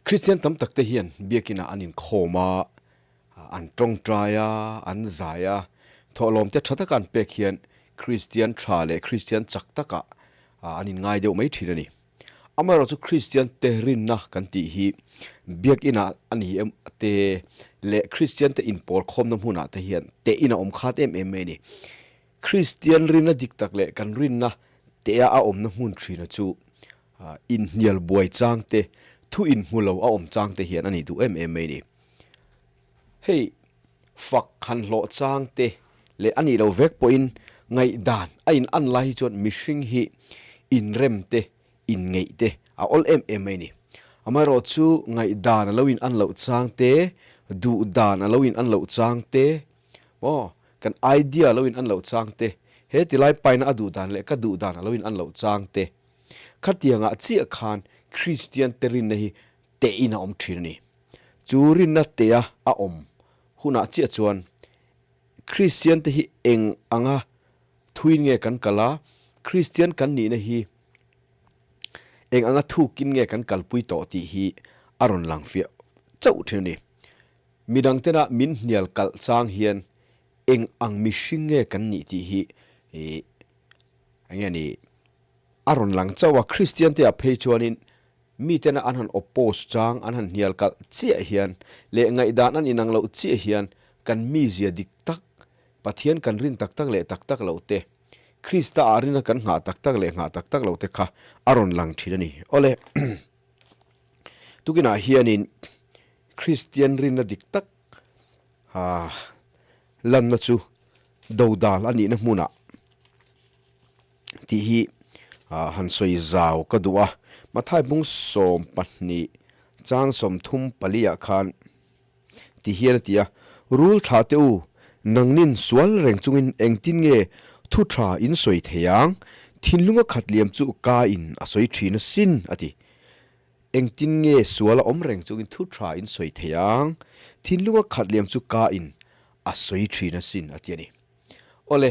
Kristian tam tak te hian biakinah an inkhawm a, an tawngtai a, an zai a, thawhlawm te tha taka an pek hian Kristian tha leh Kristian chak takah an inngai deuh mai thin a ni. Amaherawhchu Kristian te rinna kan tih hi biakinah a ni em te leh Kristian te inpawl khawmna hmunah te hian tehin a awm khat em em mai a ni. Kristian rinna dik tak leh kan rinna tea a awmna hmun thina chu inhnial buai chang te, thu inhmu lo a awm chang te hian a ni duh em em mai a ni. Hei fak han hlawh chang te leh a nih loh vek pawhin ngaihdan a in an lai hi chuan mihring hi inrem te, inngeih te a awl em em mai a ni. Amaherawhchu ngaihdan a lo in an loh chang te, duh dan a lo in an loh chang te, Aw, kan idea lo in an loh chang te, he tilai paina a duh dan leh ka duh dan a lo in an loh chang te, khatiangah chiah khan Kristian te rinna hi tehin a awm thin a ni. Chu rinna tea a awm hunah chiah chuan Kristian te hi eng anga thuin nge kan kal a, Kristian kan nihna hi eng anga thukin nge kan kalpui tawh tih hi a rawn lang fiah chauh thin a ni. Midang tena min hnial kalh chang hian eng ang mihring nge kan nih tih hi eng nge ni a rawn lang chauh a, Kristian te ah phei chuanin mi tena an han oppose chang, an han hnial kalh chiah hian leh ngaihdan an inang loh chiah hian kan mizia dik tak, Pathian kan rin tak tak leh tak tak loh te, Krista ah rina kan nghah tak tak leh nghah tak tak loh te kha a rawn lang thin a ni. Awle. Tukinah hianin Kristian rinna dik tak lanna chu dodal a nihna hmunah tih hi han sawi zau ka duh a. Mathai bung 20 chang 34 ah khan ti hian a ti a, Rul thlah teh u, nangnin sual reng chungin engtin nge thu tha in sawi thei ang? Thinlunga khat liam chu ka in a sawi thin asin, a ti. Engtin nge sual a awm reng chungin thu tha in sawi thei ang? Thinlunga khat liam chu ka in a sawi thin asin, a ti a ni. Awle,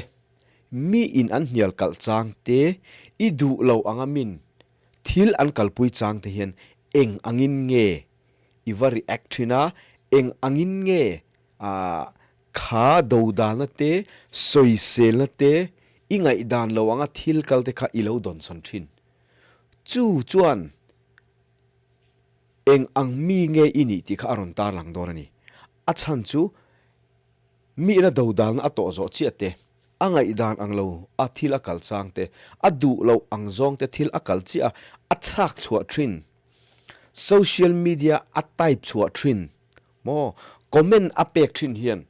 mi in an hnial kalh chang te, i duh lo anga min thil an kalpui chang te hian eng angin nge I va react thin a, eng angin nge kha dodalna te, sawiselna te, i ngaihdan lo anga thil kal te kha i lo dawnsawn thin. Chu chuan eng ang mi nge i nih tih kha a rawn tarlang dawn a ni. A chhan chu mi ina dodalna a tawh zawh chiah te, a ngaihdan ang lo a thil a kal chang te, a duh loh ang zawng te thil a kal chiah a, a chhak chhuah thin. Social media a type chhuah thin maw? Comment a pek thin hian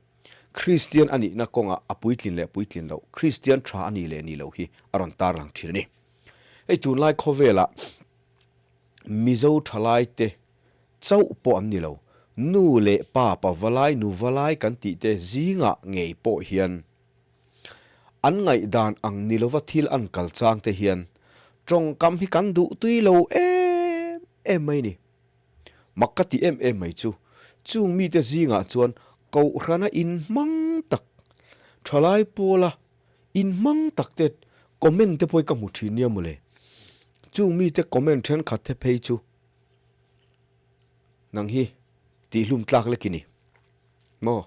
Kristian a nihna kawngah a puitlin leh puitlin loh, Kristian tha a nih leh nih loh hi a rawn tarlang thin a ni. Hei tunlai khawvelah Mizo thalaite chauh pawh an ni lo, nu leh pa, pa valai, nu valai kan tihte zingah ngei pawh hian An ngaihdan ang ni lova thil an kal chang te hian tawngkam hi kan duh tui lo em em mai ni. Mak ka ti em em mai chu, chung mite zingah chuan Kohhrana inhmang tak, thalai pawla inhmang tak te comment te pawh hi ka hmu thin nia mawle. Chung mite comment thenkhat te phei chu nang hi tihlum tlak lek i ni maw?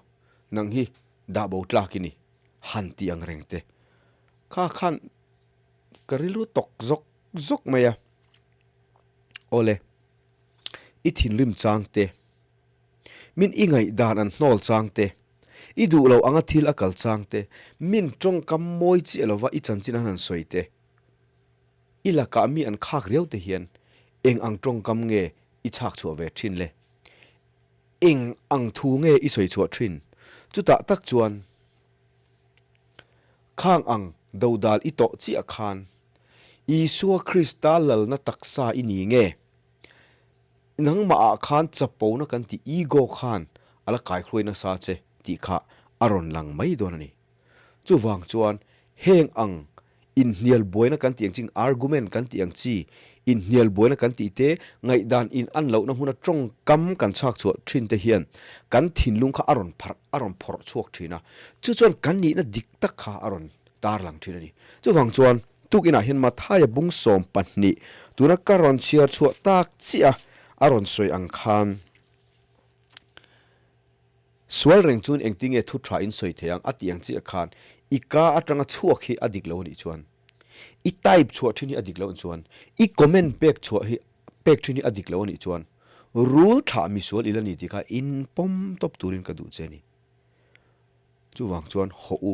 Nang hi dah bo tlak i ni, han ti ang reng te. Kha khan ka rilru tawk zawk zawk mai a. Awle, i thinrim chang te, min i ngaihdan an hnawl chang te, i duh lo anga thil a kal chang te, min tawngkam mawi chiah lova i chanchin an han sawi te, i lakah mi an khak riau te hian eng ang tawngkam nge i chhak chhuah ve thin le? Eng ang thu nge i sawi chhuah thin? Chutah tak chuan khang ang dodal i tawh chiah khan Isua Krista lalna taksa i ni nge? Nangmahah khan chapona kan tih ego khan a la kaihruai nasa che tih kha a rawn lang mai dawn a ni. Chuvang chuan heng ang inhnial buaina kan tih ang chi, argument kan tih ang chi, inhnial buaina kan tih te, ngaihdan in an lohna hmuna tawngkam kan chhak chhuah thin te hian kan thinlung kha a rawn pharh, a rawn phawrh chhuak thin a, chu chuan kan nihna dik tak kha a rawn tarlang thin a ni. Chuvang chuan tukinah hian Mathaia bung 20 tuna ka rawn chhiar chhuah tak chiah a. A rawn sawi ang khan sual reng chuan engtinge thu tha in sawi thei ang a tih ang chiah khan i ka atanga chhuak hi a dik lo a nih chuan, i type chhuah thin hi a dik lo a nih chuan, i comment pek chhuah hi pek thin hi a dik lo a nih chuan rul thlah misual ila ni tih kha in pawm tawp turin ka duh che a ni. Chuvang chuan hawh u,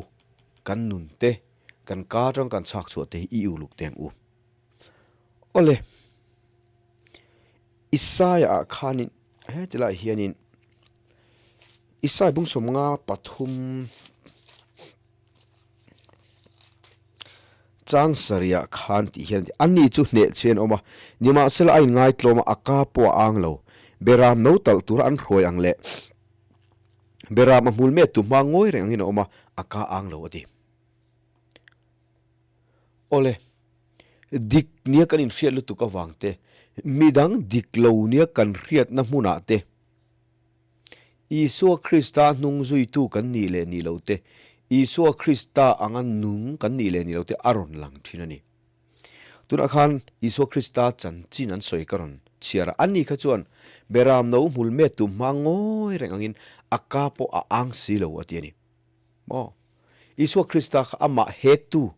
kan nun te, kan ka atang kan chhak chhuah te hi i uluk teng u. Awle, Isaiah ah khanin heti lai hianin Isaiah bungsawmnga pathum chang sarih khan tih hian ani chu hneh che an awm a, nimahsela a inngaitlawm a, a ka pawh a ang lo. Beram no talh tura an hruai ang leh Beram a hmul met tu hma ngawi reng angin a awm a, a ka ang lo a ti. Awle, dik nia kan inhriat lutuk avang te, midang dik lo nia kan hriatna hmunah te, Isua Krista hnung zuitu kan nih leh nih lo te, Isua Krista anga nung kan nih leh nih lo te a rawn lang thin a ni. Tunah khan Isua Krista chanchin an sawi ka rawn chhiar a, ani kha chuan Beram no hmul met tu hma ngawi reng angin a ka pawh a ang si lo a ti a ni. Maw? Isua Krista kha amah hektu,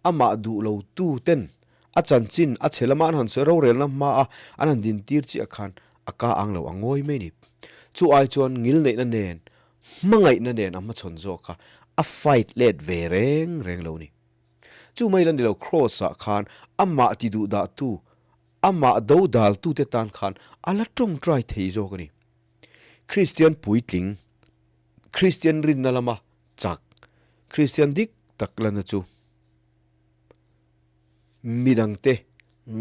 amah duh lo tu ten a chanchin a chhe lama an han sawi rorelna hmaa an han dintir chiah khan a ka ang lo a ngawi mai ni. Chu ai chuan ngilneihna nen, hmangaihna nen a hmachhawn zawk a, a fight let ve reng reng lo ni. Chu mai la ni lo Kraws ah khan amah ti duh dah tu, amah do dal tu te tan khan a la tawngtai thei zawk a ni. Kristian puitling, Kristian rinna lama chak, Kristian dik tak lana chu midangte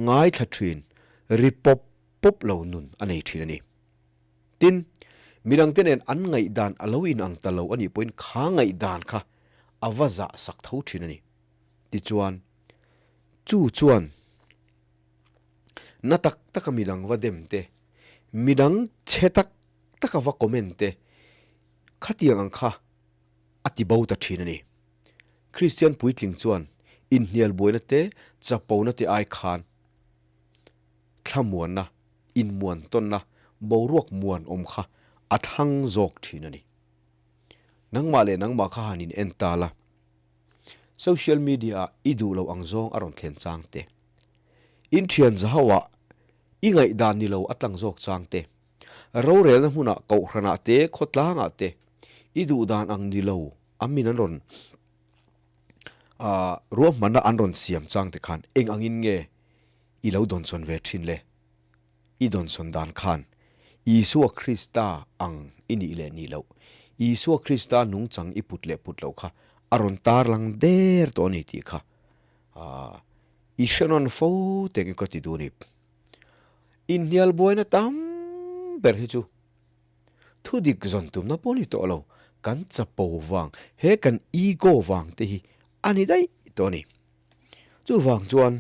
ngaithla thin, ri pawp pawp lo nun a nei thin a ni. Tin, midangte nen an ngaihdan a lo inang ta lo a nih pawhin kha ngaihdan kha a va zah sak tho thin a ni. Tichuan, chu chuan na tak taka midang va dem te, midang chhe tak taka va comment te, khatiang ang kha a ti bo ta thin a ni. Kristian puitling chuan inhnial buaina te, chapona te ai khan thlamuanna, inmuan tawnna, boruak muan awm kha a thlang zawk thin a ni. Nangmah leh nangmah kha han in en ta la, social media ah i duh loh ang zawng a rawn thlen chang te, in thian zahau ah i ngaihdan ni lo a tlang zawk chang te, rorelna hmunah kohhranah te khawtlangah te i duh dan ang ni lo a min an rawn ruahmanna an rawn siam chang te khan eng angin nge i lo dawnsawn ve thin le? I dawnsawn dan khan Isua Krista ang i nih leh nih loh, Isua Krista nungchang i put leh put loh kha a rawn tarlang der tawh a ni tih kha i hre nawn fo teng i ka ti duh a ni. Inhnial buaina tam ber hi chu thu dik zawn tumna pawh a ni tawh lo, kan chapo vang, he kan ego vang te hi a ni daih tawh a ni. Chuvang chuan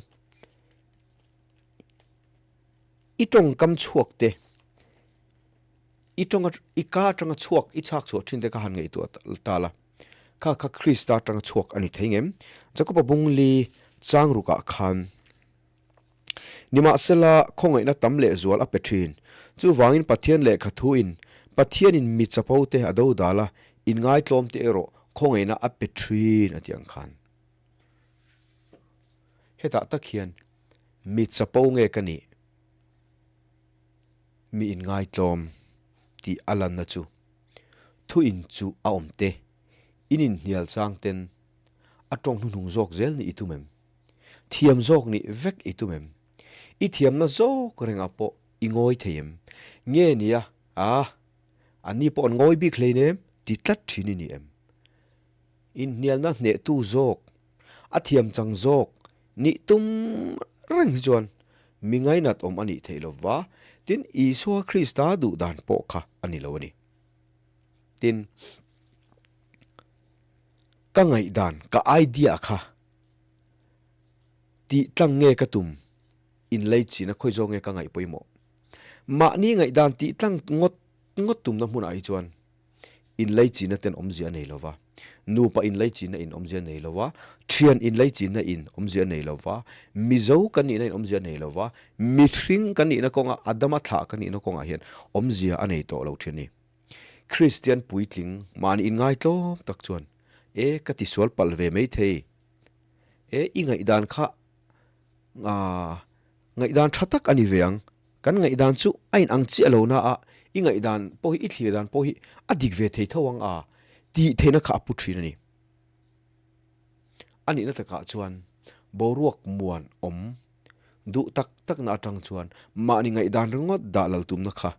i tawngkam chhuak te, i tawnga i ka atanga chhuak i chhak chhuah thin te kha han ngaihtuah ta la, kha kha Krista atanga chhuak a ni thei ngem? Jakoba Bungli chang rukah khan Nimahsela khawngaihna tam lehzual a pe thin. Chuvangin Pathian lehkha thuin Pathianin mi chapo te a do dal a, inngaitlawm te erawh khawngaihna a pe thin a tih ang khan. Hetah tak hian mi chapo nge ka nih? Mi inngaitlawm tih a lanna chu thu in chu a awm te, in inhnial chang ten a tawng hnuhnung zawk zel nih i tum em? Thiam zawk nih vek i tum em? I thiamna zawk rengah pawh i ngawi thei em? Nge nia, ah, anni pawh an ngawi bik hleinem ti tlat thin i ni em? Inhnialna hnehtu zawk, a thiam chang zawk nih tum reng hi chuan mi ngainat awm a nih theih lo va, tin Isua Krista duh dan pawh kha a ni lo a ni. Tin, ka ngaihdan, ka idea kha tih tlang nge ka tum, inleichina khawi zawk nge ka ngaih pawimawh. Mahni ngaihdan tih tlang ngawt ngawt tumna hmunah hi chuan inleichina ten awmzia a nei lo va. Nupa inlaichinna in awmzia nei lo va, thian inlaichinna in awmzia nei lo va, Mizo kan nihna in awmzia nei lo va, mihring kan nihna kawnga Adama thlah kan nihna kawngah hian awmzia a nei tawh lo thin a ni. Kristian puitling mahni inngaitlawm tak chuan, E, ka tisual palh ve mai thei. E, i ngaihdan kha ngaihdan tha tak a ni ve ang. Kan ngaihdan chu a inang chiah lo na a, i ngaihdan pawh hi, i thlir dan pawh hi a dik ve thei tho ang a tih theihna kha a pu thin a ni. A nihna takah chuan boruak muan awm duh tak takna atang chuan mahni ngaihdan ringawt dah lal tumna kha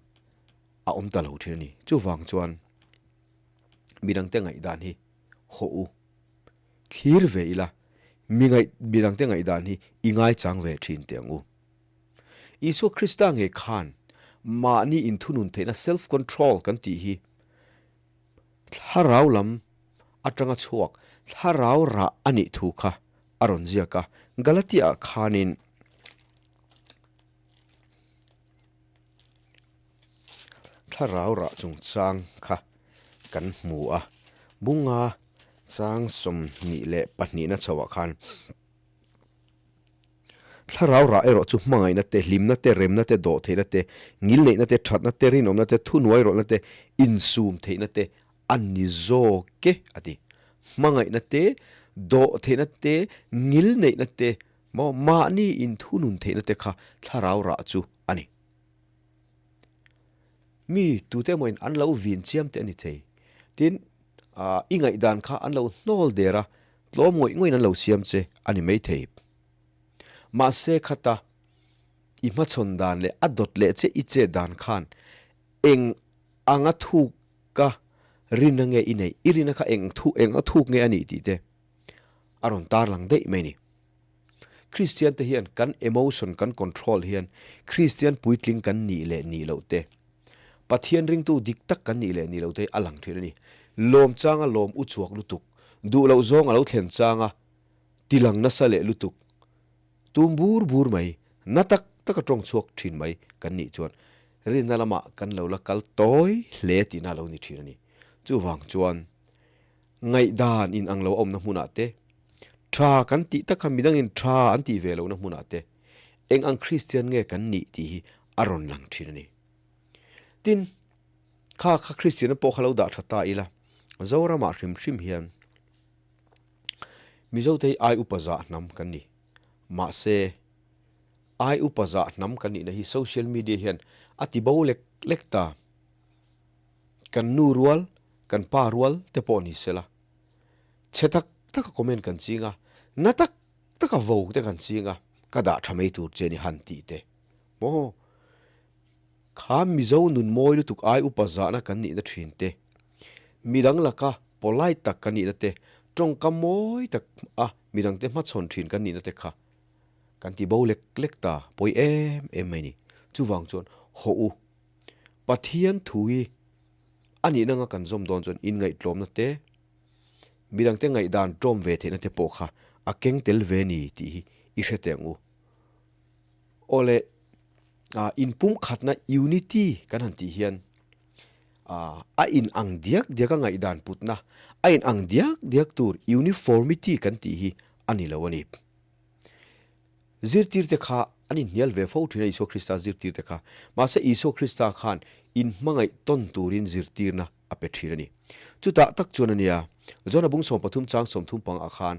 a awm ta lo thin a ni. Chuvang chuan midangte ngaihdan hi hawh u thlir ve ila, mi ngaih midangte ngaihdan hi i ngaichang ve thin teh ang u. Isua Krista nge khan mahni inthunun theihna self control kan tih hi thlarau lam atanga chhuak thlarau rah a nih thu kha a rawn ziak a. Galatia ah khanin thlarau rah chungchang kha kan hmu a, bunga chang 22 na chhoah khan. Thlarau rah erawh chu hmangaihna te, hlimna te, remna te, dawhtheihna te, ngilneihna te, thatna te, rinawmna te, thunuairawlhna te, insum theihna te a ni zawk e, a ti. Hmangaihna te, dawhtheihna te, ngilneihna te, maw, mahni inthunun theihna te kha thlarau rah chu a ni. Mi tute emawin an lo vin chiam te a ni thei. Tin, i ngaihdan kha an lo hnawl der a, Tlawm ngawih ngawih in an lo siam che a ni maithei. Mahse khata i hmachhawn dan leh a dawt leh che i chet dan khan eng anga thuka rinna nge i neih, i rinna kha eng thu eng a thuk nge a nih tih te a rawn tarlang daih mai a ni. Kristian te hian kan emotion kan control hian Kristian puitling kan nih leh nih loh te, Pathian ringtu dik tak kan nih leh nih loh te hi a lang thin a ni. Lawm changa lawm u chhuak lutuk, duh loh zawng a lo thlen changa tilang nasa leh lutuk, tum bur bur mai, na tak taka tawng chhuak thin mai kan nih chuan rinna lamah kan lo la kal tawi hle tihna a lo ni thin a ni. Chuvang chuan ngaihdan inang lo a awmna hmunah te, tha kan tih tak kha midangin tha an tih ve lohna hmunah te, Eng ang Kristian nge kan nih tih hi a rawn lang thin a ni. Tin, kha kha Kristianna pawh kha lo dah tha ta ila, Zoramah hrim hrim hian Mizote hi ai upa zah hnam kan ni. Mahse, ai upa zah hnam kan nihna hi social media hian a ti bo lek lek ta. Kan nu rual, kan pa rual te pawh ni sela. Chhe tak taka comment kan ching a, na tak taka vo te kan ching a, ka dah tha mai tur che ni han tih te. Maw? Kha Mizo nun mawi lutuk ai upa zahna kan nihna thin te, midang laka polite tak kan nihna te, tawngkam mawi tak a midang te hmachhawn thin kan nihna te kha kan ti bo lek lek ta pawi em em mai ni. Chuvang chuan hawh u, Pathian thu hi a nihna anga kan zawm dawn chuan inngaihtlawmna te, Midangte ngaihdan ṭawm ve theihna te pawh kha a keng tel ve ni tih hi i hre teh ang u. Aw le, inpumkhatna, unity, kan han tih hian a inang diak diak a ngaihdan putna, a inang diak diak tur uniformity kan tih hi a ni lo a ni. Zirtirte kha an inhnial ve fo thin a Isua Krista zirtirte kha. Mahse Isua Krista khan inhmangaih tawn turin zirtirna a pe thin a ni. Chutah tak chuan a nia, John-a bung 13 chang 30 pangah khan,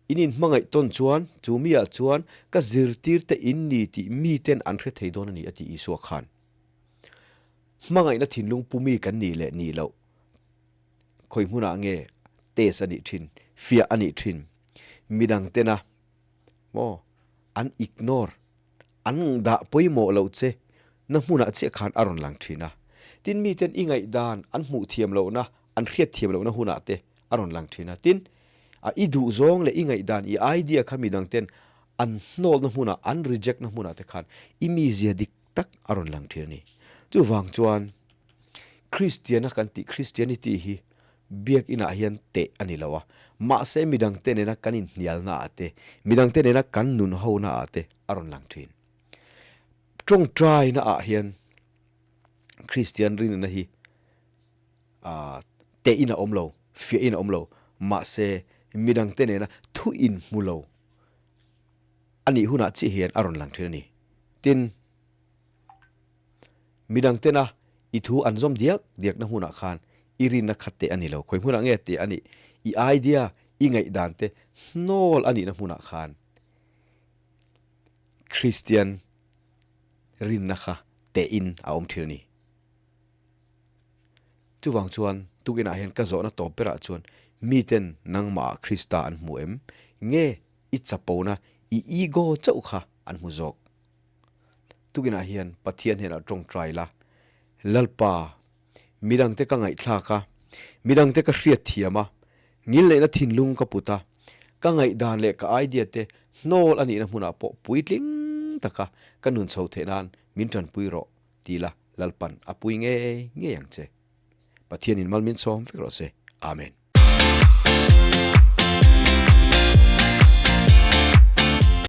In inhmangaih tawn chuan chu miah chuan ka zirtirte in ni tih miten an hre thei dawn a ni a ti Isua khan. Hmangaihna thinlung pu mi kan nih leh nih loh khawi hmunah nge test a nih thin, fiah a nih thin. Midang tena maw an ignore, an dah pawimawh loh che na hmunah chiah khan a rawn lang thin a. Tin miten i ngaihdan an hmuh thiam lohna, an hriat thiam lohna hunah te a rawn lang thin a. Tin, i duhzawng leh i ngaihdan, i idea kha midang ten an hnawlna hmunah, an reject na hmunah te khan i mizia dik tak a rawn lang thin a ni. Chuvang chuan Kristiana kan tih Christianity hi Biakinah hian teh a ni lo a, mahse midangte nena kan inhnialnaah te, midangte nena kan nunhonaah te a rawn lang thin. Tawngtainaah hian Kristian rinna hi tehin a awm lo. fiahin a awm lo. Mahse, midangte nena thu inhmu lo a nih hunah chiah hian a rawn lang thin a ni. Tin, midangtena i thu an zawm diak diakna hmunah khan i rinna khat teh a ni lo. Khawi hmunah nge teh a nih? I idea, i ngaihdan te hnawl a nihna hmunah khan Kristian rinna kha tehin a awm thin a ni. Chuvang chuan tukinah hian ka zawhna tawp berah chuan miten nangmahah Krista an hmu em? Nge i chapona, i ego chauh kha an hmu zawk? Tukinah hian Pathian hnenah tawngtai la, Lalpa, midangte ka ngaihthlak a, midangte ka hriat thiam a, ngilneihna thinlung ka put a, ka ngaihdan leh ka idea te hnawl a nihna hmunah pawh puitling taka ka nun chho theih nan min tanpui rawh ti la, Lalpan a pui ngei ngei ang che. Pathianin mal min sawm vek rawh se. Amen.